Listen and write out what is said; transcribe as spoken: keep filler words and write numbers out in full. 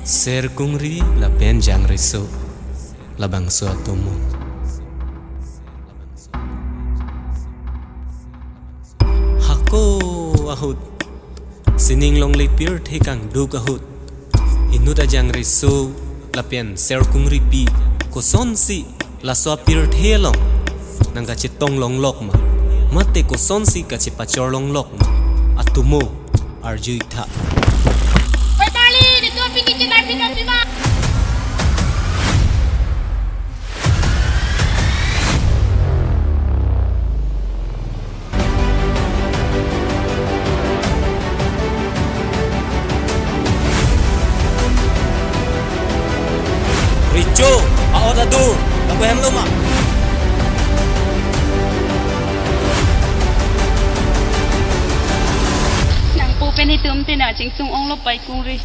Ser kungri lapen jangreso labangso atomo. Hako ahut, sining longle pirthe kangduk ahut, inut ajangreso lapen ser kungripi kosonsi laso apirthe along nangkachetong longlok ma, mate kosonsi kachepachor longlok ma, atomo arjui tha. Oi Charlie, nitum apini chenai pin nang pima. Recho, a-order do, lapu hem lo ma. Nangpo pen itum te nangchingsung onglo pai kungri.